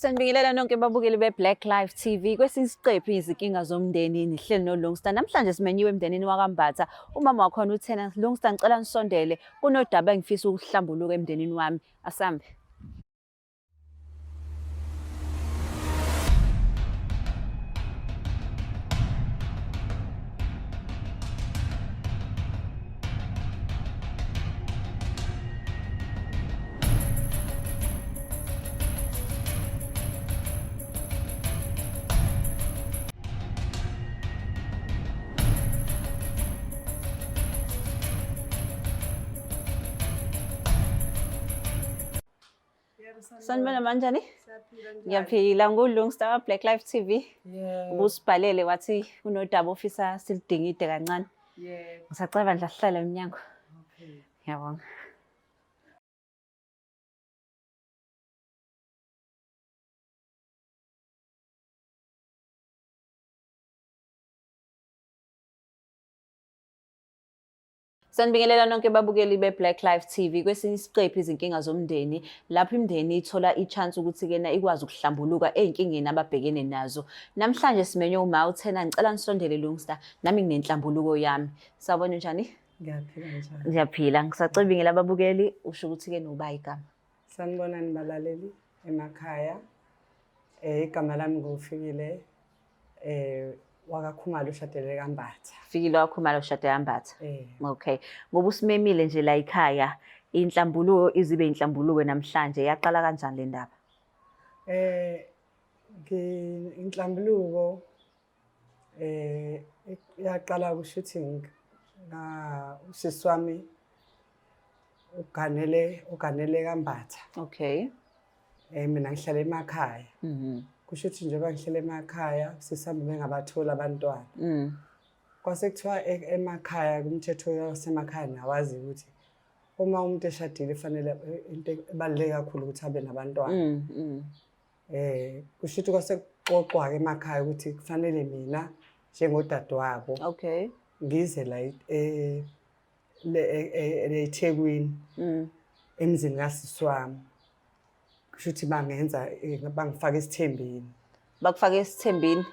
Sanibingelela nonke babukeli be-Black Life TV. Kwesinye isiqephu izinkinga zomndeni nihleli noLungstar. Namhlanje simenyiwe emndenini wakaMbatha. Umama wakhona uthena Lungstar ngicela nisondele kunodaba engifisa ukuhlambuluka emndenini wami. Asambe. Sanibona manjani? Ngiyaphila nguLungstar wa Black Life TV. Yebo. Ubusibhalele wathi unodaba ofisa silidingide kancane. Yebo. Ngisacela bandla sihlale emnyango. Okay. Ngiyabonga. Sanibingelela nonke babukeli be-Black Life TV. Kwesinye isiqephu izinkinga zomndeni lapho imindeni ithola i-chance ukuthi kena ikwazi ukuhlambuluka ey'nkingeni ababhekene nazo. Namhlanje simenywe uma uthena ngicela nisondele Lungstar nami nginenhlambuluko yami. Sawubona njani? Ngiyaphila njani? Ngiyaphila. Ngisacebingela ababukeli usho ukuthi ke noba igama. Sanibonani balaleli emakhaya. Igama lami nguFikile wakaKhumalo ushadele kaMbatha. Fikile waKhumalo ushadele kaMbatha. Okay. Ngoba usimemile nje la ekhaya inhlambuluko izibe inhlambuluko namhlanje yaqala kanjani le ndaba? Inhlambuluko yaqala kusho ukuthi nga usisi wami uganele kaMbatha. Okay. Mina ngihlala emakhaya. Kusho ukuthi njengoba ngihlala emakhaya usisi wami bengabatholi abantwana. Kwase kuthiwa emakhaya kumthetho wasemakhaya nawazi ukuthi uma umuntu eshadile kufanele into ebaluleke kakhulu ukuthi abe nabantwana. Kusho ukuthi kwase kuxoxwa-ke emakhaya ukuthi kufanele mina njengodadewabo Okay. ngize la eThekwini emzini kasisi wami. Kusho ukuthi bangenza bangifaka esithembeni. Bakufaka esithembeni?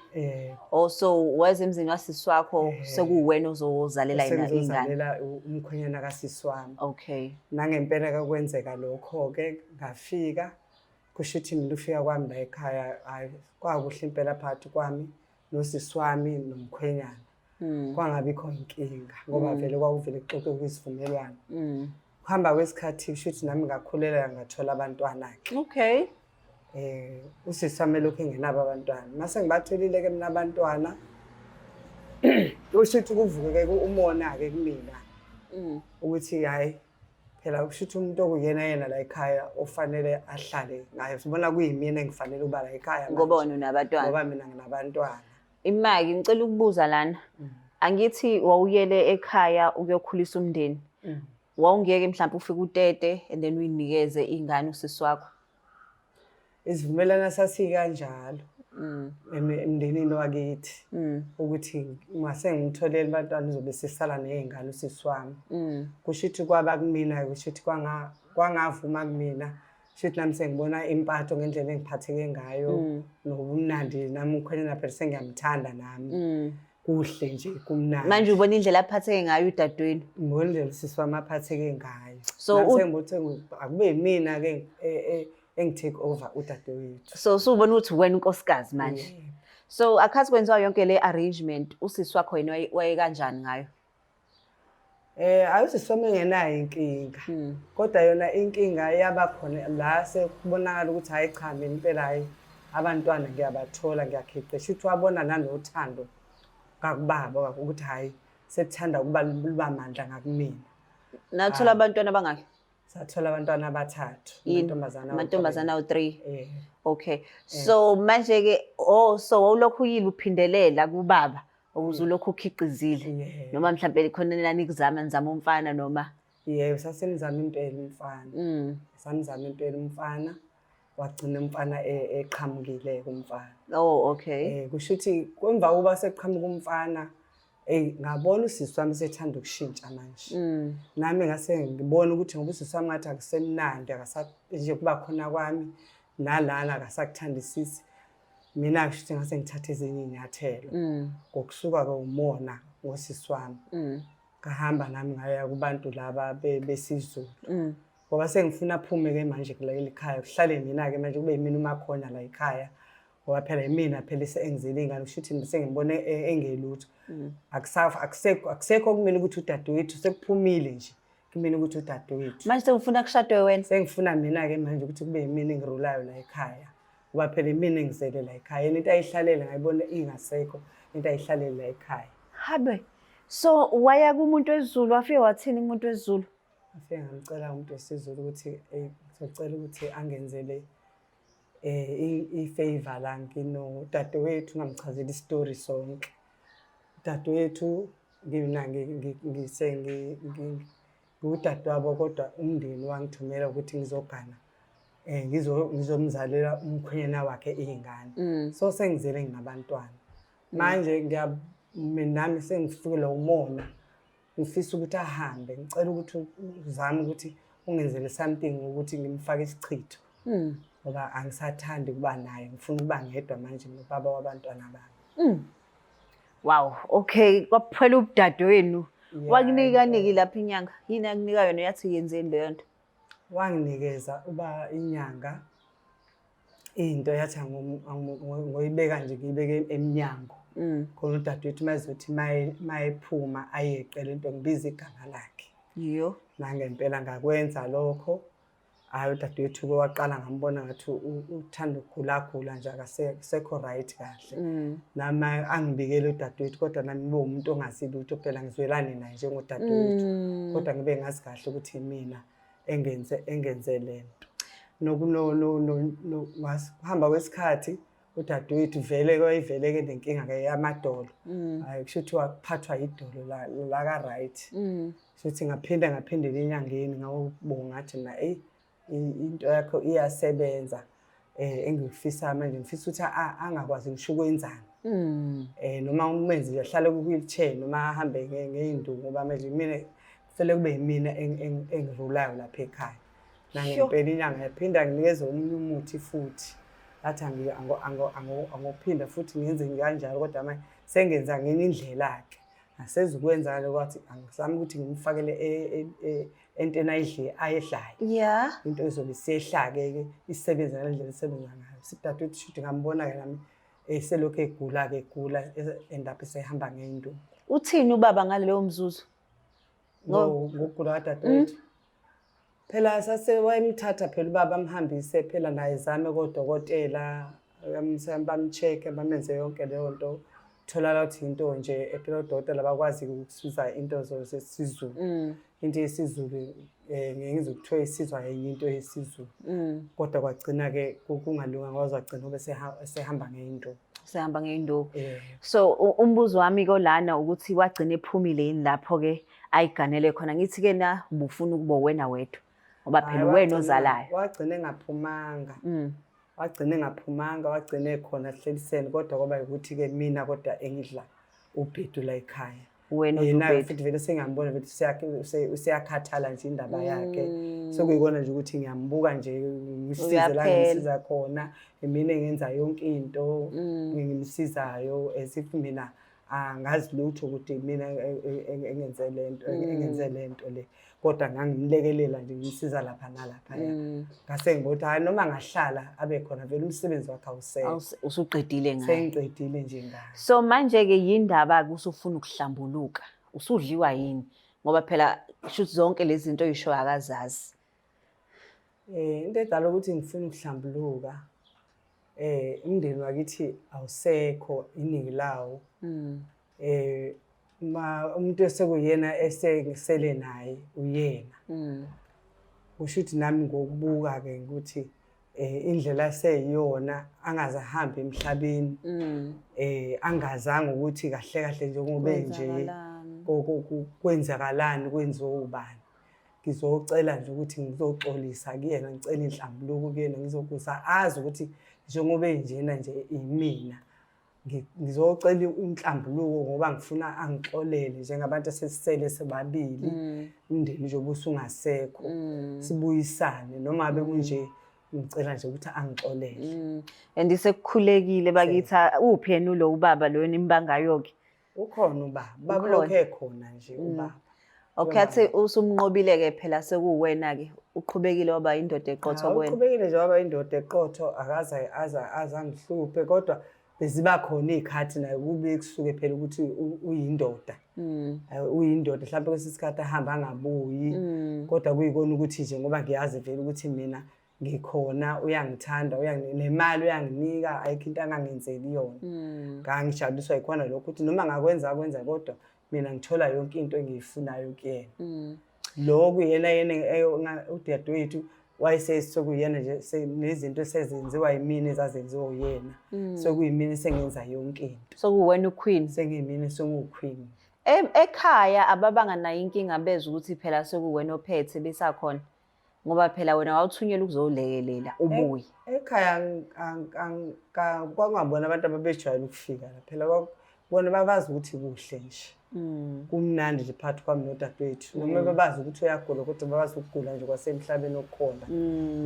Oh, so weza emzini kasisi wakho sekuwena ozozalela yena ingane. Sengizozalela umkhwenyana kasisi wami. Okay. Nangempela ke kwenzeka lokho-ke ngafika. Kusho ukuthi mina ufika kwami la ekhaya hayi kwakuhle impela phakathi kwami nosisi wami nomkhwenyana. Kwangabikho inkinga ngoba vele kwakuvele kuxoxe kwisivumelwano. Kuhamba kwesikhathi kusho ukuthi nami ngakhulela ngathola abantwana-ke. Okay. Usisi wami elokhu engenabo abantwana. Mase ngibatholile ke mina abantwana kusho ukuthi kuvuke ke umona-ke kumina. Ukuthi hayi phela kusho ukuthi umuntu okuyena yena la ekhaya ofanele ahlale ngaye. Sibona kuyimina engifanele ukuba la ekhaya manje. Ngoba wena unabantwana. Ngoba mina nginabantwana. Imaki ngicela ukubuza lana. Angithi wawuyele ekhaya ukuyokhulisa umndeni. Wawungeke mhlawumbe ufike utete and then uyinikeze ingane usisi wakho. Isivumelwano sasikanjalo. Emndenini wakithi. Ukuthi mase ngimtholele abantwana uzobe sesala nezingane usisi wami. Kusho ukuthi kwaba kumina kusho ukuthi kwangavuma kumina. Kusho ukuthi nami sengibona impatho ngendlela engiphatheke ngayo nobumnandi nami umkhwenyana phela sengiyamthanda nami. Kuhle nje kumnandi. Manje ubona indlela aphatheke ngayo udadewenu. Ngibona indlela usisi wami aphatheke ngayo. So Nami sengibuthi akube yimina ke engi-take over udadewethu. So usubona ukuthi wena unkosikazi manje. So akhathi kwenziwa yonke le arrangement usisi wakho yena waye kanjani ngayo? Ayi usisi wami engenayo inkinga. Kodwa yona inkinga yaba khona la sekubonakala ukuthi hayi cha mina impela hayi abantwana ngiyabathola ngiyakhiqisha. Shuthi wabona nanothando ngakubaba ukuthi hayi sekuthanda ukuba luba mandla ngakumina. Nathola abantwana abangaki? Sathola abantwana abathathu, Yini? amantombazana Amantombazana awu-3. Okay. So manje ke oh so wawulokhu uyile uphindelela kubaba ukuze ulokhu ukhiqizile. Noma mhlambe khona nani kuzama nizama umfana noma? Yebo, sasimzama impela umfana. Samzama impela umfana. Wagcina umfana eqhamukile kumfana. Oh, okay. Kusho ukuthi emva kokuba seqhamuka umfana, ngabona usisi wami sethanda ukushintsha manje. Nami ngase ngibona ukuthi ngoba usisi wami ngathi akusemnandi, akasa nje kuba khona kwami. Nalana akasakuthandisisi. Mina kusho ukuthi ngase ngithathe ezinye iy'nyathelo ngokusuka-ke umona ngosisi wami. Ngahamba nami ngaya kubantu laba besiZulu. Ngoba sengifuna aphume-ke manje kuleli khaya, kuhlale mina-ke manje kube yimina umakhona la ekhaya. Ngoba phela yimina phela engizele iy'ngane, kusho ukuthi sengibone engelutho. Akusekho akusekho kumina ukuthi udadewethu sekuphumile nje kumina ukuthi udadewethu. Manje sengifuna kushadwe wena. Sengifuna mina-ke manje ukuthi kube yimina engirulayo la ekhaya. Ngoba phela yimina engizele la ekhaya. Yena into ayihlalele ngayibona ingasekho into ayihlalele la ekhaya. Habe. So waya kumuntu wesiZulu wafike wathini kumuntu wesiZulu? Ngafike ngamcela umuntu wesiZulu ukuthi ngizocela ukuthi angenzele i-favor la nginodadewethu ngamchazela isitori sonke. Udadewethu ngina ngise ngiwudadewabo kodwa umndeni wangithumela ukuthi ngizogana ngizomzalela umkhwenyana wakhe iy'ngane. So sengizele nginabantwana. Manje nami sengifikelwa umona. Ngifisa ukuthi ahambe, ngicela ukuthi uzame ukuthi ungenzele something ukuthi ngimfake isichitho. Ngoba angisathandi ukuba naye, ngifuna ukuba ngedwa manje nobaba wabantwana bami. Wow, okay, kwaphela ubudadewenu. Wakunika niki lapha inyanga? Yini akunika yona yathi yenzeni leyo nto? Wanginikeza uba inyanga into yathi ngoyibeka nje ngiyibeke emnyango. Khona udadewethu mayezothi mayephuma ayeqe lento ngibiza igama lakhe. Yiyo. Nangempela ngakwenza lokho. Hhayi udadewethu-ke waqala ngambona ngathi uthanda ukugulagula nje akasekho right kahle. Nami angibikele udadewethu kodwa nami ngibe umuntu ongazi lutho phela ngizwelane naye njengodadewethu. Kodwa ngibe ngazi kahle ukuthi imina engenze le nto. Kuhamba kwesikhathi udadewethu vele wayevele-ke nenkinga-ke yamadolo. Hhayi kusho ukuthi waphathwa idolo laka-right. Kusho ukuthi ngaphinda ngaphindela enyangeni ngawubonga ngathi mina eyi into yakho iyasebenza. Engikufisayo manje ngifisa ukuthi angakwazi ngisho ukwenzani. Noma umenze nje ahlale ku-wheelchair noma ahambe ngey'nduku ngoba manje mina kufanele kube yimina engirulayo lapha ekhaya. Nangempela inyanga yaphinda nginikeza omunye umuthi futhi. Ngathi angophinda futhi ngenze kanjalo kodwa manje sengenza ngenye indlela-ke. Ngasezukwenza ke kwathi angizami ukuthi ngimfakele entweni ayidlayo. Into ezobe isehla-ke ke isebenza ngale ndlela esebenza ngayo. Sidadewethu shuthi ngambona-ke nami selokhu egula-ke egula end up esehamba ngey'nduku. Uthini ubaba ngaleyo mzuzu? Ngokugula kadadewethu. Phela sase wayemthatha phela ubaba amhambise phela naye zame kodokotela bam-check-e bamenze yonke leyo nto. Tholakala ukuthi into nje phela odokotela bakwazi ukusiza into zesiZulu. Into yesiZulu ngeke ngizwe kuthiwa isizwa enye into yesiZulu. Kodwa kwagcina-ke kungalunganga waze wagcina ube esehamba ngey'nduku. Sehamba ngey'nduku. So umbuzo wami kolana ukuthi wagcina ephumile yini lapho-ke ayiganele khona. Ngithi-ke na ubufuna ukuba wena wedwa ngoba phela wena ozalayo. Wagcina engaphumanga. Wagcina engaphumanga, wagcina ekhona sihlelisene kodwa kwaba ukuthi-ke mina kodwa engidla ubhedu la ekhaya. Wena Yena futhi vele sengiyambona vele useyakhathala nje indaba yakhe. Sekuyikona nje ukuthi ngiyambuka nje ngisize la ngisiza khona, imina engenza yonke into ngimsizayo as if mina angazi lutho ukuthi mina engenze lento engenze lento le. Kodwa ngangimlekelela nje ngimsiza lapha nalapha. Ngase ngibona hayi noma ngahlala abe khona vele umsebenzi wakhe awusekho. Usuqedile ngaye. Sengiqedile nje ngaye. So manje-ke yindaba-ke usufuna ukuhlambuluka. Usudliwa yini? Ngoba phela shuthi zonke lezi zinto oyishoyo akazazi. Into edala ukuthi ngifuna ukuhlambuluka umndeni wakithi awusekho iningi lawo. Ma umuntu esekuyena esengisele naye uyena. Kusho ukuthi nami ngokubuka ke ukuthi indlela eseyiyona angaze ahambe emhlabeni. Angazanga ukuthi kahle kahle njengoba nje kwenzakalani kwenziwe ubani. Ngizocela nje ukuthi ngizoxolisa kuyena, ngicela inhlambuluko kuyena, ngizokusa azi ukuthi njengoba enjena nje imina. Ngizocela inhlambuluko ngoba ngifuna angixolele njengabantu esesisele sebabili. Umndeni nje ubusungasekho. Sibuyisane noma ngabe kunje Ngicela nje ukuthi angixolele. And sekukhulekile bakithi, uphi yena ulo ubaba lo nimbangayo-ke? Ukhona ubaba, baba Ukhona. lokhu ekhona nje ubaba. Okay, athi usumnqobile-ke phela sekuwuwena-ke, uqhubekile waba indoda eqotho Hawu, kuwena. uqhubekile nje waba indoda eqotho, akaze azangihluphe, kodwa beziba khona iy'khathi naye kube kusuke phela ukuthi uyindoda. Uyindoda, mhlawumbe kwesinye isikhathi ahambe angabuyi, kodwa kuyikona ukuthi nje ngoba ngiyazi vele ukuthi mina ngikhona, uyangithanda, nemali uyanginika, ayikho into angangenzeli yona. Ngangijabuliswa yikhona lokho ukuthi noma ngakwenza akwenza, kodwa mina ngithola yonke into engiyifunayo kuyena. Lokhu yena yena udadewethu wayesesekuyena nje nezinto esezenziwa yimina ezazenziwa uyena. Sekuyimina esengenza yonke into. Sekuwena uQueen. Sengiyimina sengiwuQueen. Ekhaya ababanga nayo inkinga bezwa ukuthi phela sekuwena ophethe besakhona. Ngoba phela wena wawuthunyelwa ukuzolekelela ubuye. Ekhaya kwakungabona abantu ababejwayele ukufika la. Phela bona babazi ukuthi kuhle nje. Kumnandi nje phakathi kwami nodadewethu. Noma babazi ukuthi uyagula, kodwa babazi ukugula nje kwasemhlabeni okukhona.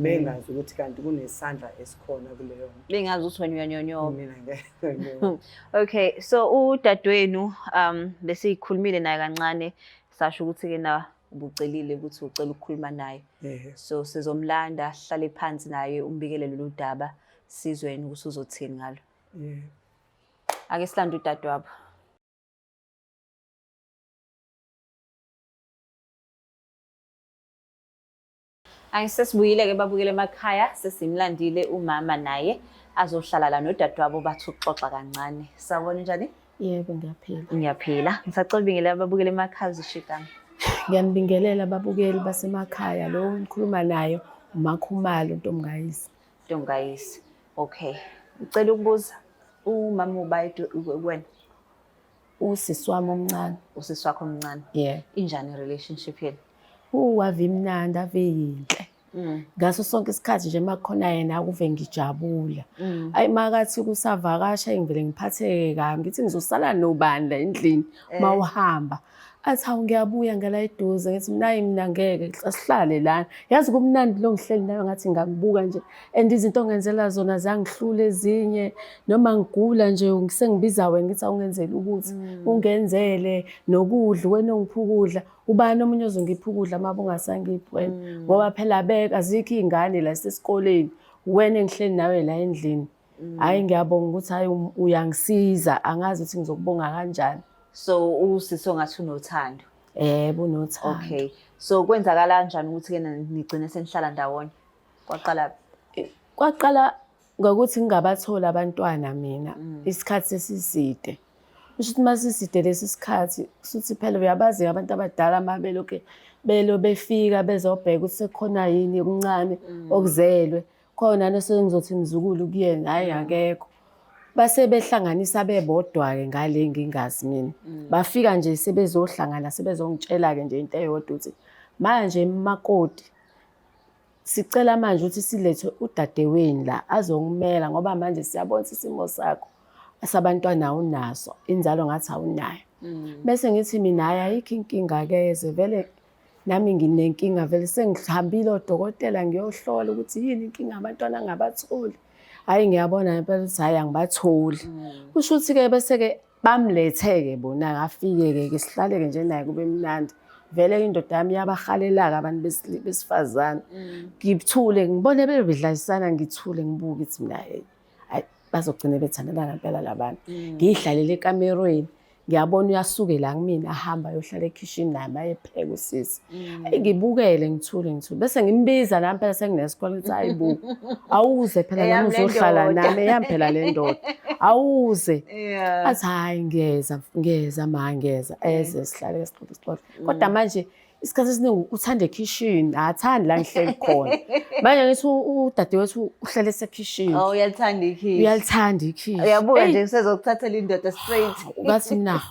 Bengazi ukuthi kanti kunesandla esikhona kuleyo nto. Bengazi ukuthi wena uyanyonyoba. Mina ngeke. Okay, so udadewenu besikhulumile naye kancane, sasho ukuthi ke na ubucelile ukuthi ucela ukukhuluma naye. So sizomlanda, sihlale phansi naye, umbikele lolu daba, sizwe yena ukuthi uzothini ngalo. Ake silande udadewabo. Ayi, sesibuyile-ke babukele emakhaya, sesimlandile umama naye azohlala la nodadewabo, bathi ukuxoxa kancane. Sawubona, njani? Yebo, ngiyaphila. Ngiyaphila. Ngisacela ubingelela ababukeli emakhaya, uzisho igama. Ngiyanibingelela ababukeli basemakhaya. Lo ngikhuluma nayo uMakhumalo Ntomngayise. Ntomngayise. Okay. Ngicela ukubuza, umama uba kuwena? Usisi wami omncane. Usisi wakho omncane. Yebo. Injani relationship yenu? Ave imnandi, ave yinhle. Ngaso sonke isikhathi nje makukhona yena akuve ngijabula. Ayi makathi kusavakasha ngivele ngiphatheke kabi, ngithi ngizosala nobani la endlini mawuhamba. Athi hawu ngiyabuya ngala eduze, ngithi mina hayi mina ngeke sihlale lana. Yazi kumnandi lo ngihleli nawe ngathi ngakubuka nje, and izinto ongenzela zona zangihlula ezinye, noma ngigula nje sengibiza wena ngithi awungenzele ukuthi ungenzele nokudla, wena ongipha ukudla. Ubani omunye ozongipha ukudla uma ungasangiphi wena? Ngoba phela beka azikho iy'ngane la sesikoleni, wena engihleli nawe la endlini. Hhayi ngiyabonga ukuthi hhayi uyangisiza, angazi ukuthi ngizokubonga kanjani. So usisi ongathi unothando. Yebo, unothando. Okay. So kwenzakala kanjani ukuthi ke nigcine senihlala ndawonye? Kwaqala Kwaqala ngokuthi ngingabatholi abantwana mina isikhathi sesiside. Kusho ukuthi uma siside lesi sikhathi, kusho phela uyabazi abantu abadala uma belokhu belo befika bezobheka ukuthi sekukhona yini okuncane okuzelwe. Khona nesengizothi mzukulu kuyena, hhayi akekho. Base behlanganisa bebodwa-ke ngale ngingazi mina. Bafika nje sebezohlangana sebezongitshela-ke nje into eyodwa ukuthi manje makoti sicela manje ukuthi silethe udadewenu la azongimela, ngoba manje siyabona isimo sakho sabantwana awunaso, inzalo ngathi awunayo. Bese ngithi mina hhayi ayikho inkinga keze vele nami nginenkinga vele, sengihambile odokotela ngiyohlola ukuthi yini inkinga abantwana angabatholi. Hhayi ngiyabona ngempela ukuthi hhayi angibatholi. Kusho ukuthi-ke bese-ke bamlethe-ke bona, afike-ke ke sihlale-ke nje naye kube mnandi. Vele indoda yami iyabahalela-ke abantu besifazane. Ngithule ngibone bebedlalisana, ngithule ngibuke ukuthi mina hhayi bazogcina bethandana ngempela la bantu. Ngiyihlalele ekamerweni, ngiyabona uyasukela kumina ahamba ayohlala ekhishini naye mayepheka usisi. Hayi ngibukele ngithule ngithule, bese ngimbiza nami phela senginesikole ngithi hayi bo, awuze phela nami uzohlala nami, eyami phela le ndoda, awuze. Athi hhayi ngiyeza, ngiyeza ma ngiyeza, eze sihlale sixoxe sixoxe. Kodwa manje isikhathi esiningi uthanda ekhishini, akathandi la ngihleli khona. Manje ngithi udadewethu uhlele esekhishini. Oh, uyalithanda ikhishi. Uyalithanda ikhishi. Uyabuka nje usezokuthathela indoda straight. Ngathi mina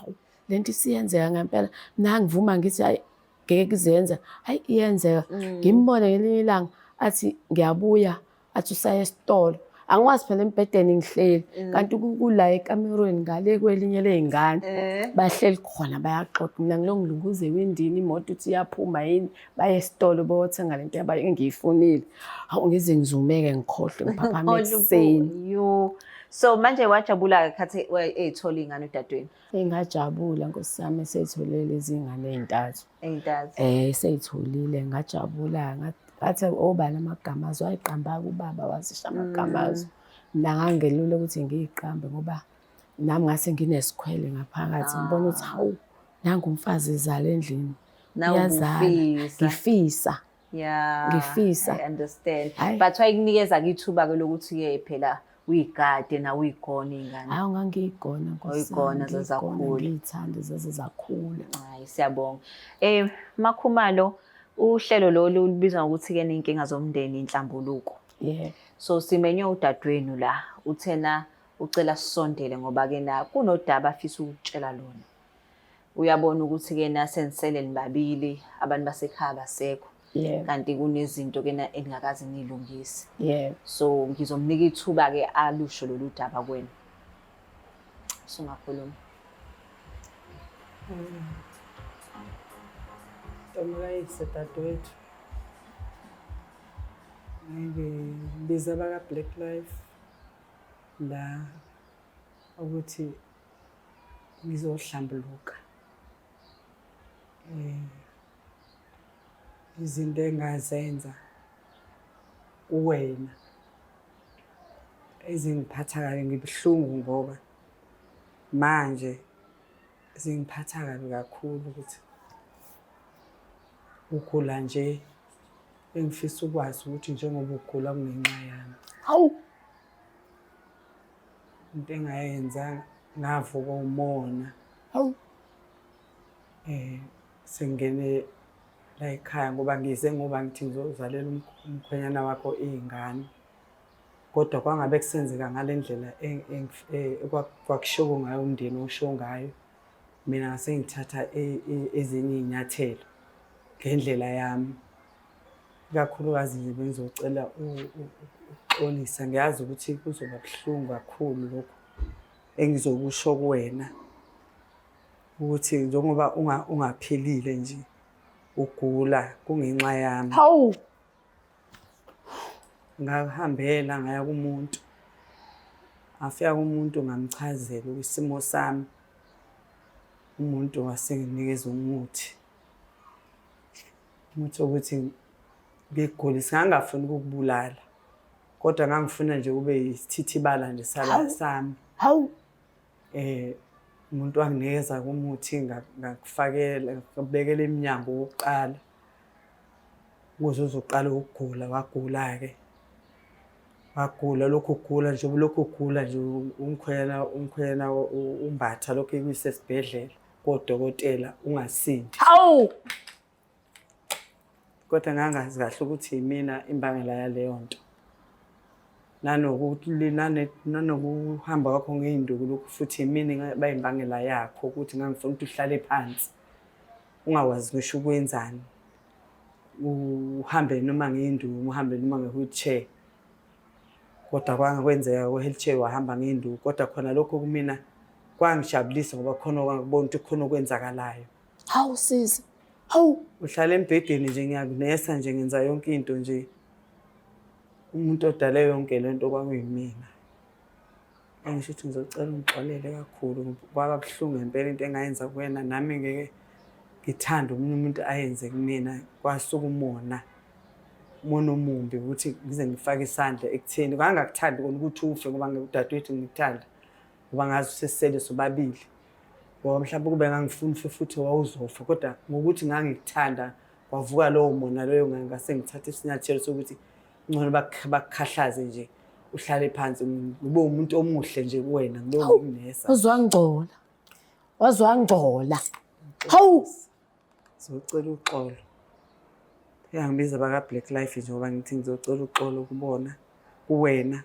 lento isiyenzeka ngempela. Mina ngivuma ngithi hayi ngeke kuzenza. Hayi iyenzeka. Ngimbone ngelinye ilanga athi ngiyabuya, athi usaya esitolo. Angikwazi phela embhedeni ngihleli kanti kula ekamerweni ngale kwelinye ley'ngane bahleli khona bayaxoxa. Mina ngilokhu ngilunguza ewindini imoto uthi iyaphuma yini baye esitolo bayothenga lento yabayo engiyifunile. Hawu ngize ngizumeke ngikhohlwe ngiphaphame ekuseni. Yo. So manje wajabula-ke khathi ey'thola iy'ngane udadewenu? Engajabula nkosi yami eseyitholile lezi ngane ey'ntathu. Ey'ntathu. Eseyitholile ngajabula ngathi obani amagama azo wayiqamba-ke ubaba wazisho amagama azo. Mina ngangelula ukuthi ngiyiqambe ngoba nami ngase nginesikhwele ngaphakathi ngibona ukuthi hawu nangu umfazi ezala endlini. Nawe Uyazala. ubufisa. Ngifisa. Yeah. Ngifisa. I understand. Hhayi. But wayekunikeza-ke ithuba-ke lokuthi-ke phela uyigade nawe uyigone iy'ngane. Hawu ngangiyigona nkosi yami, Uyigona zaze ngiyigona, zakhula. ngiyithanda zaze zakhula. Hayi siyabonga. Makhumalo uhlelo lolu lubizwa ngokuthi-ke inkinga zomndeni inhlambuluko. Yeah. So simenywe udadewenu la uthena ucela sisondele ngoba ke na kunodaba afisa ukutshela lona. Uyabona ukuthi ke na senisele nibabili abantu basekhaya basekho. Yeah. Kanti kunezinto ke na eningakaze nilungise. Yeah. So ngizomnika ithuba ke alusho lolu daba kwena. Sungakhuluma. Ntombikayise dadewethu. Ngibiza abaka-Black Life la ukuthi ngizohlambuluka. Izinto engazenza kuwena ezingiphatha kabi, ngibuhlungu ngoba manje zingiphatha kabi kakhulu ukuthi ugula nje, engifisa ukwazi ukuthi njengoba ugula kungenxa yami. Hawu. Into engayenza ngavuka umona. Hawu. Sengingene la ekhaya ngoba ngize ngoba ngithi ngizozalela umkhwenyana wakho iy'ngane. Kodwa kwangabe kusenzeka ngale ndlela kwakushiwo ngayo umndeni osho ngayo. Mina ngase ngithatha ezinye iy'nyathelo ngendlela yami. Ikakhulukazi nje bengizocela ukuxolisa. Ngiyazi ukuthi kuzoba buhlungu kakhulu lokhu engizokusho kuwena. Ukuthi njengoba ungaphilile nje ugula kungenxa yami. Hawu. Ngahambela ngaya kumuntu. Ngafika kumuntu ngamchazela isimo sami. Umuntu wasenginikeza umuthi. Umuthi wokuthi ngigulise, ngangingafuni ukukubulala. Kodwa ngangifuna nje kube yisithithibala nje sala Hawu. sami. Hawu. Umuntu wanginikeza umuthi ngakufakela, ngakubekela iminyango wokuqala. Ukuze uzoqala ukugula, wagula-ke. Wagula, lokhu ugula nje, lokhu ugula nje umkhwenyana umbatha lokhu ekuyise esibhedlela kodokotela ungasindi. Hawu! Kodwa ngangazi kahle ukuthi yimina imbangela yaleyo nto. Nanokuhamba kwakho ngey'nduku lokhu futhi yimina bayimbangela yakho ukuthi ngangifuna ukuthi uhlale phansi. Ungakwazi ngisho ukwenzani. Uhambe noma ngey'nduku, uhambe noma nge-wheelchair. Kodwa kwangakwenzeka ku-wheelchair wahamba ngey'nduku. Kodwa khona lokho kumina kwangijabulisa ngoba khona kwangibona ukuthi khona okwenzakalayo. Hawu sisi. Hawu. Uhlala embhedeni nje ngiyakunesa nje ngenza yonke into nje. Umuntu odale yonke lento kwakuyimina. Engisho ukuthi ngizocela ungixolele kakhulu. Kwaba buhlungu ngempela into engayenza kuwena nami ngeke ngithande omunye umuntu ayenze kumina. Kwasuka umona. Umona omumbi ukuthi ngize ngifake isandla ekutheni. Ngangingakuthandi kona ukuthi ufe ngoba udadewethu ngikuthanda. Ngoba ngazi sesisele sobabili. Ngoba mhlawumbe kube ngangifuna ufe futhi wawuzofa. Kodwa ngokuthi ngangikuthanda kwavuka lowo mona loyo ngase ngithatha isinyathelo sokuthi ngcono bakukhahlaze nje uhlale phansi ngibe umuntu omuhle nje kuwena ngibe ngikunesa. Wazwangcola. Wazwangcola. Hawu. Ngizocela uxolo. Uyangibiza baka Black Life nje ngoba ngithi ngizocela uxolo kubona kuwena.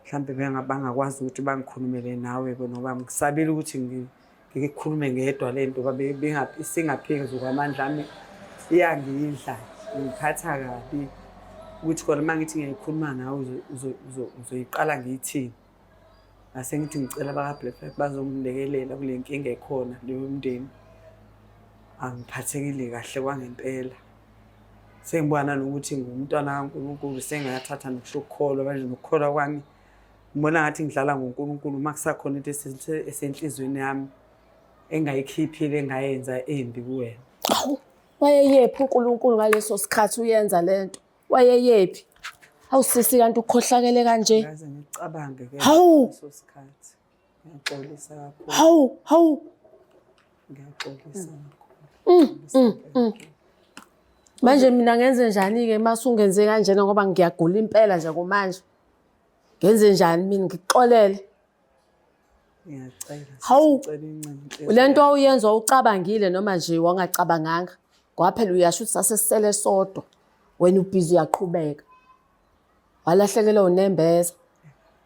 Mhlambe bangakwazi ukuthi bangikhulumele nawe ngoba ngisabile ukuthi ngikhulume ngedwa le nto ngoba isingaphezu kwamandla ami, iyangidla, ingiphatha kabi. Ukuthi khona uma ngithi ngiyayikhuluma nawe uzoyiqala ngiyithini. Ngase ngithi ngicela abaka-Black Life bazongilekelela kule nkinga ekhona leyo mndeni. Angiphathekile kahle kwangempela. Sengibona nanokuthi ngumntwana kaNkulunkulu sengathatha nokusho ukukholwa manje nokukholwa kwami ngibona ngathi ngidlala ngoNkulunkulu uma kusakhona into esenhliziyweni yami engayikhiphile engayenza embi kuwena. Hawu, wayeyephi uNkulunkulu ngaleso sikhathi uyenza lento? Wayeyephi? Hawu sisi kanti ukhohlakele kanje. Ngaze ngicabange ke Hawu! leso sikhathi. Ngiyaxolisa kakhulu. Hawu, hawu. Ngiyaxolisa kakhulu. Manje mina ngenze njani-ke uma usungenze kanjena ngoba ngiyagula impela nje kumanje. Ngenze njani mina ngikuxolele? Ngiyacela. Hawu! Ngicela incinci. Le nto awuyenza wawucabangile noma nje wangacabanganga? Ngoba phela uyasho ukuthi sasesisele sodwa. Wena ubhizi uyaqhubeka. Walahlekelwa unembeza.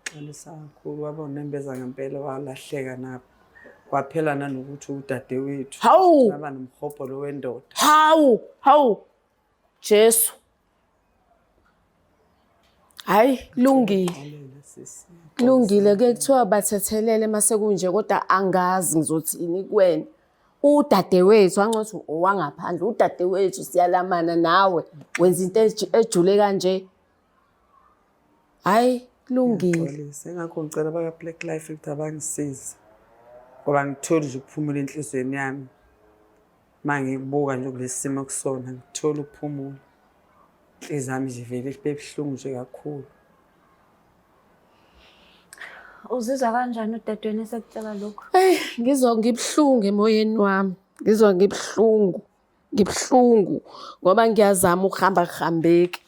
Xolisa kakhulu waba unembeza ngempela walahleka nabo. Kwaphela nanokuthi udadewethu. Hawu! Ngaba nomhobholo wendoda. Hawu, hawu. Jesu. Hayi, lungile. Xolele sisi. Kulungile ke kuthiwa bathethelele mase kunje kodwa angazi ngizothini kuwena. Udadewethu ancothi owangaphandle, udadewethu siyalamana nawe wenza into ejule kanje. Hayi, kulungile. Ngiyaxolisa. Ingakho ngicela abaka-Black Life ukuthi abangisize. Ngoba angitholi nje ukuphumula enhliziyweni yami. Uma ngikubuka nje kulesi simo kusona ngitholi ukuphumula. Inhliziyo yami nje vele ibe buhlungu nje kakhulu. Uzizwa kanjani udadewenu esekutshela lokhu? Eyi, ngizwa ngibuhlungu emoyeni wami. Ngizwa ngibuhlungu. Ngibuhlungu ngoba ngiyazama ukuhamba kuhambeki.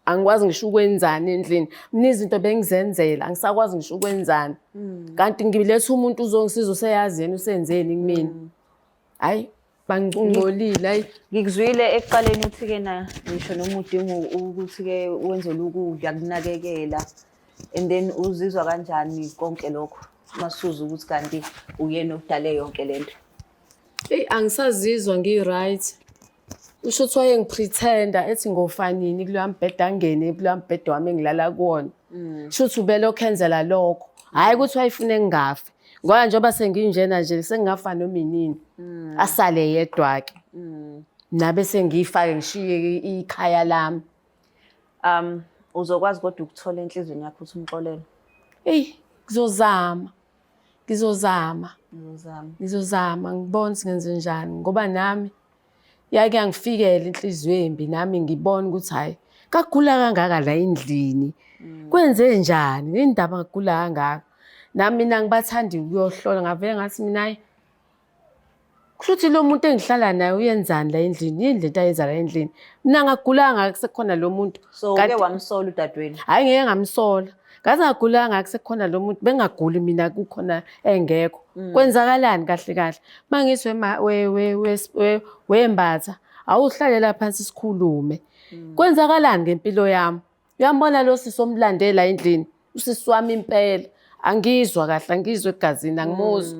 Angikwazi ngisho ukwenzani endlini. Mina izinto bengizenzela, angisakwazi ngisho ukwenzani. Kanti ngiletha umuntu uzongisiza useyazi yena usenzeni kumina. Hayi, bangingcolile hayi. Ngikuzwile ekuqaleni uthi-ke na ngisho noma udinga ukuthi-ke wenzelwe ukudla kunakekela and then uzizwa kanjani konke lokho masuza ukuthi kanti uyena okudale yonke lento? Eyi, angisazizwa ngi-right. Usho ukuthi wayengipretenda ethi ngofanini kuloya mbhede angene kuloya mbhede wami engilala kuwona. Sho ukuthi ubelokhu enzela lokho. Hhayi ukuthi wayefuna ngingafi. Ngoba njengoba senginjena nje sengingafa noma inini. Asale yedwa-ke. Nabe sengiyifake ngishiye ikhaya lami. Uzokwazi kodwa ukuthola enhliziyweni yakho ukuthi umxolele. Eyi, ngizozama. Ngizozama. Ngizozama. Ngizozama ngibone ukuthi ngenze njani ngoba nami yake yangifikela inhliziyo embi nami ngibona ukuthi hhayi kagula kangaka la endlini. Kwenze njani? Indaba ngagula kangaka. Nami mina ngibathandi ukuyohlola ngavele ngathi mina hayi kusho ukuthi lo muntu engihlala naye uyenzani la endlini? Yini lento ayenza la endlini? Mina ngagulanga kusekhona lo muntu. So uke wamsola udadewenu? Hhayi ngeke ngamsola. Ngaze ngagulanga kusekhona lo muntu, bengaguli mina kukhona engekho. Kwenzakalani kahle kahle? Uma ngithi wembatha, awuhlale la phansi sikhulume. Kwenzakalani ngempilo yami? Uyambona lo sisi omlandela endlini, usisi wami impela. Angizwa kahle, angizwa egazini, angimuzwa.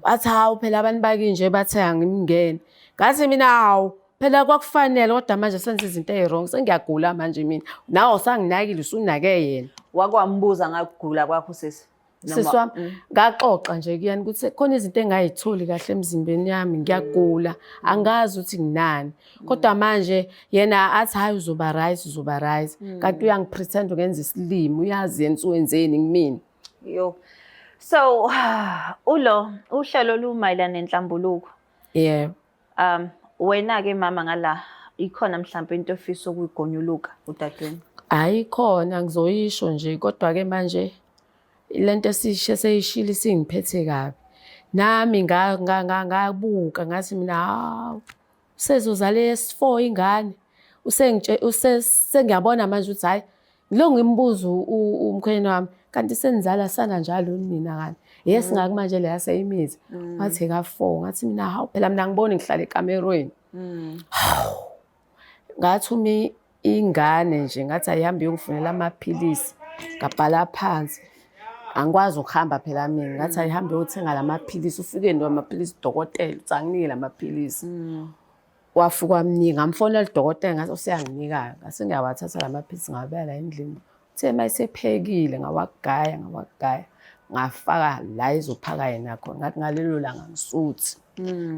Wathi hawu phela abantu bakinje bathe angimngene. Ngathi mina hawu phela kwakufanele kodwa manje senze izinto ey'wrong, sengiyagula manje mina. Nawe usanginakile usunake yena. Wake wambuza ngakugula kwakho sisi? Sisi wami, ngaxoxa nje kuyena ukuthi khona izinto engayitholi kahle emzimbeni yami, ngiyagula, angazi ukuthi nginani. Kodwa manje yena athi hhayi uzoba right, uzoba right. Kanti uyangipretend ungenza isilima, uyazi yena ukuthi wenzeni kumina. Yo. So, ulo uhlelo lumayelana nenhlambuluko. Yebo. Wena-ke mama ngala ikhona mhlawumbe into ofisa ukuyigonyuluka udadewenu? Hhayi khona ngizoyisho nje kodwa-ke manje lento eseyishilo isingiphethe kabi. Nami ngabuka ngathi mina hawu usezozala esi-4 ingane. Sengiyabona manje ukuthi hhayi ngilokhu ngimbuza umkhwenyana wami kanti senizala sana njalo nina kanti. Yes ngakumanje le yaseyimithi. Wathi ka-4 ngathi mina hawu phela mina ngiboni ngihlala ekamerweni. Hawu. Ngathi uma ingane nje ngathi ayihambe iyongifunela amaphilisi ngabhala phansi. Angikwazi ukuhamba phela mina ngathi ayihambe iyothenga la maphilisi ufike ndo amaphilisi dokotela uthi anginike la maphilisi. Wafika wamnika, ngamfonela udokotela ngathi useyanginika-ke. Ngase ngiyawathatha la maphilisi ngawabeka la endlini. Uthe uma esephekile ngawagaya ngawagaya ngafaka la ezophaka yena khona. Ngathi ngalelo langa ngisuthi.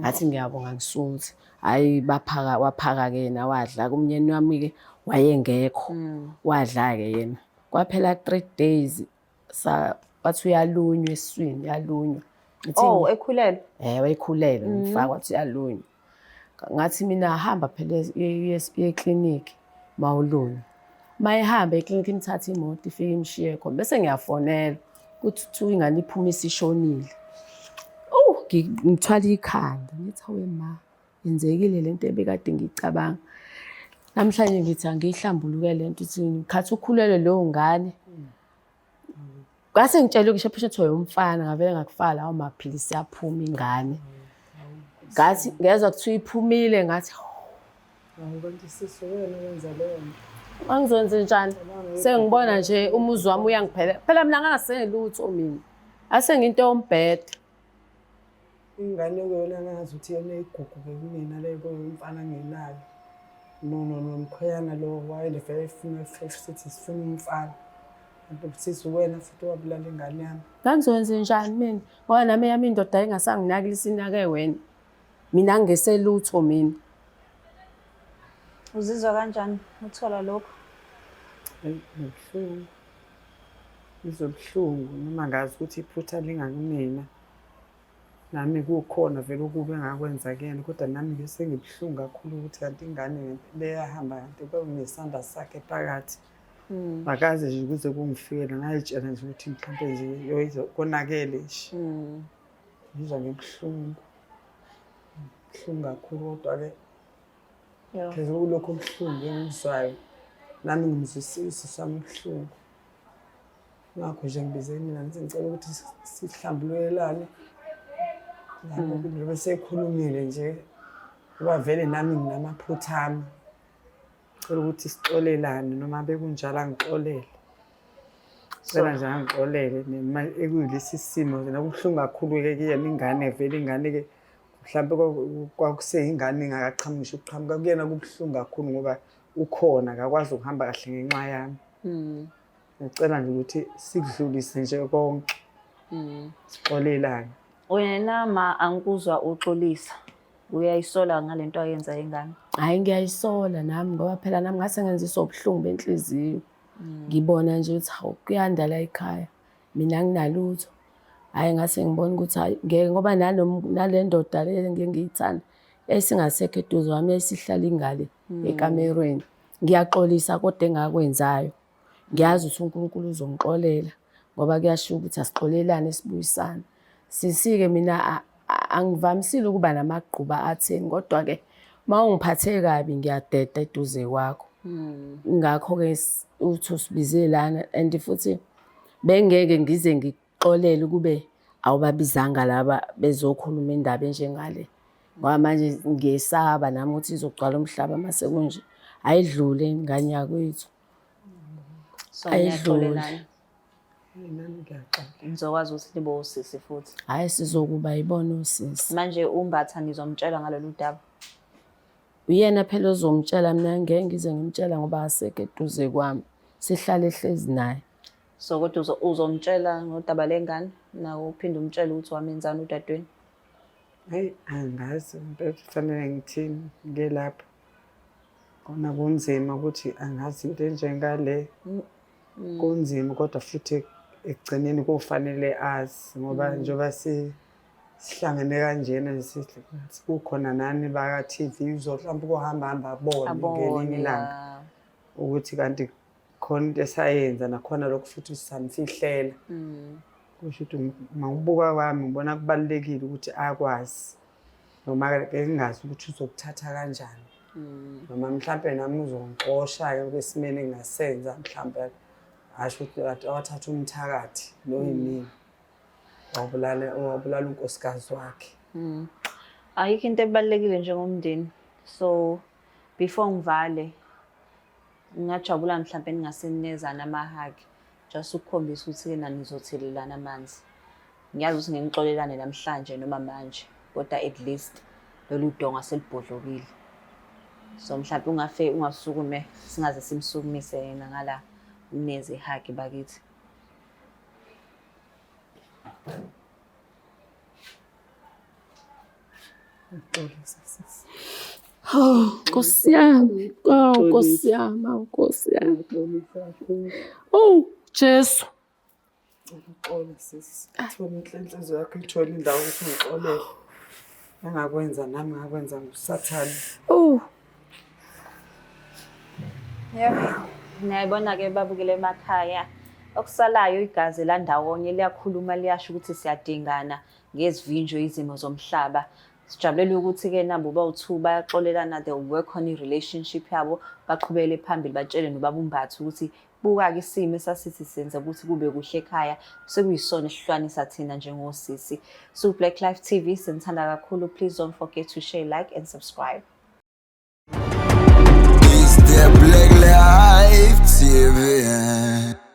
Ngathi ngiyabonga ngisuthi. Hhayi baphaka waphaka-ke yena wadla. Umnyeni wami-ke wayengekho. Wadla-ke yena. Kwaphela 3 days sa wathi uyalunywa esiswini uyalunywa. Ngithi Oh, ekhulelwe. Eh wayekhulelwe ngifaka wathi uyalunywa. Ngathi mina hamba phela uye eklinikhi mawulunywa. Mayehamba eklinikhi imthathe imoto ifike imshiye khona bese ngiyafonela ukuthi kuthiwa ingane iphume isishonile. Oh ngithwala ikhanda ngithi awe ma yenzekile lento ebekade ngiyicabanga. Namhlanje ngithi angiyihlambuluke lento ukuthi ngikhathi ukhulelwe leyo ngane. Ngase ngitshela ngisho phesha kuthiwa umfana ngavele ngakufaka lawo maphilisi yaphuma ingane. Ngathi ngezwa kuthiwa iphumile ngathi Hawu kanti sisi wena wenza leyo nto. Angizwenze njani? Sengibona nje umuzi wami uyangiphela. Phela mina ngangasengelutho mina. Asenginto yombhede. Ingane kuyona ngazi ukuthi yona igugu kumina leyo kuyumfana ngenayo. No no no mkhweyana lo wayevele efuna sithi sifuna umfana. Kanti sisi wena futhi wabulala ingane yami. Ngangizokwenze njani mina? Ngoba nami eyami indoda ingasanginaki isinake wena. Mina ngingeselutho mina. Uzizwa kanjani uthola lokho? Hayi ngibuhlungu. Ngizobuhlungu noma ngazi ukuthi iphutha lingakumina. Nami kukhona vele okubi engakwenza kuyena kodwa nami-ke sengibuhlungu kakhulu ukuthi kanti ingane ngempela eyahamba kanti kwakunesandla sakhe phakathi. Akaze nje kuze kungifikele ngayitshela nje ukuthi mhlawumpe nje konakele nje. Ngizwa ngibuhlungu. Buhlungu kakhulu kodwa-ke phezu kulokhu obuhlungu engikuzwayo nami ngimzwisile usisi wami ubuhlungu. Ngakho nje ngibize mina ngithi ngicela ukuthi sihlambululelane. Lapho njengoba sekhulumile nje ngoba vele nami nginamaphutha ami. Cela ukuthi sixolelane noma bekunjalo angixolele. Cela nje angixolele noma ekuyilesi simo nakubuhlungu kakhulu-ke kuyena ingane vele ingane-ke mhlampe kwakuseyingane ingakaqhamuki ngisho ukuqhamuka kuyena kubuhlungu kakhulu ngoba ukhona akakwazi ukuhamba kahle ngenxa yami. Ngicela nje ukuthi sikudlulise nje konke. Sixolelane. Wena ma angikuzwa uxolisa. Uyayisola ngalento ayenza ingane. Hhayi ngiyayisola nami ngoba phela nami ngase ngenziswa ubuhlungu benhliziyo. Ngibona nje ukuthi hawu kuyanda la ekhaya. Mina anginalutho. Hhayi ngase ngibona ukuthi hhayi ngeke ngoba nale ndoda le engike ngiyithanda yayisingasekho eduze kwami yayisihlala ingale ekamerweni. Ngiyaxolisa kodwa engakwenzayo. Ngiyazi ukuthi uNkulunkulu uzongixolela ngoba kuyashiwo ukuthi asixolelane sibuyisane. Sisi-ke mina angivamisile ukuba namagquba atheni kodwa-ke uma ungiphathe kabi ngiyadeda eduze kwakho. Ngakho-ke uthi usibize lana and futhi bengeke ngize ngikuxolele ukube awubabizanga laba bezokhuluma indaba enjengale. Ngoba manje ngiyesaba nami ukuthi izogcwala umhlaba mase kunje. Ayidlule ingane yakwethu. So Ayidlule. niyaxolelana. Nami ngiyaxola. Nizokwazi ukuthi nibe osisi futhi. Hhayi sizokuba yibona osisi. Manje uMbatha nizomtshela ngalolu daba. Uyena phela ozomtshela mina ngeke ngize ngimtshela ngoba asekho eduze kwami. Sihlale ehlezi naye. So kodwa uzomtshela ngodaba lengane nawo uphinde umtshele ukuthi wamenzani udadewenu. Hayi angazi impela kufanele ngithini ngike lapho. Kona kunzima ukuthi angazi into enjengale. Kunzima kodwa futhi ekugcineni kofanele azi ngoba njengoba sihlangene kanjena kukhona nani baka-TV uzohlampe ukuhamba hamba abone ngelinye Abone ilanga ya. ukuthi kanti khona into esayenza nakhona lokhu futhi sisamfihlela. Kusho ukuthi ngokubuka kwami ngibona kubalulekile ukuthi akwazi noma bengingazi ukuthi uzokuthatha kanjani. Noma mhlampe nami uzongixosha-ke kwesimeni engingasenza mhlampe asho ukuthi wathatha umthakathi lo yimina wabulala wabulala unkosikazi wakhe. Ayikho into ebalulekile njengomndeni. So before ngivale ngingajabula mhlampe ningaseninezana ama-hug just ukukhombisa ukuthi-ke nani nizothelelana amanzi. Ngiyazi ukuthi ngeke nixolelane namhlanje noma manje kodwa at least lolu donga selibhodlokile. So mhlawumbe ungafe ungasukume singaze simsukumise yena ngala umneze ihagi bakithi. Oh, Nkosi yami. Oh, Nkosi yami, awu Nkosi yami. Oh, Jesu. Uxole sisi. Thola inhliziyo yakho ithole indawo ukuthi ungixolele. Engakwenza nami ngakwenza ngusathane. Oh. Yeah. Niyayibona-ke babukele emakhaya. Okusalayo igazi landawonye liyakhuluma liyasho ukuthi siyadingana ngezivinjo izimo zomhlaba. Sijabulela ukuthi-ke nabo bawu-two bayaxolelana, they'll work on i-relationship yabo, baqhubekele phambili batshele nobaba uMbatha ukuthi buka-ke isimo esasithi senza ukuthi kube kuhle ekhaya sekuyisona esihlwanisa thina njengosisi. So Black Life TV sinithanda kakhulu. Please don't forget to share, like and subscribe. It's the Black Life TV.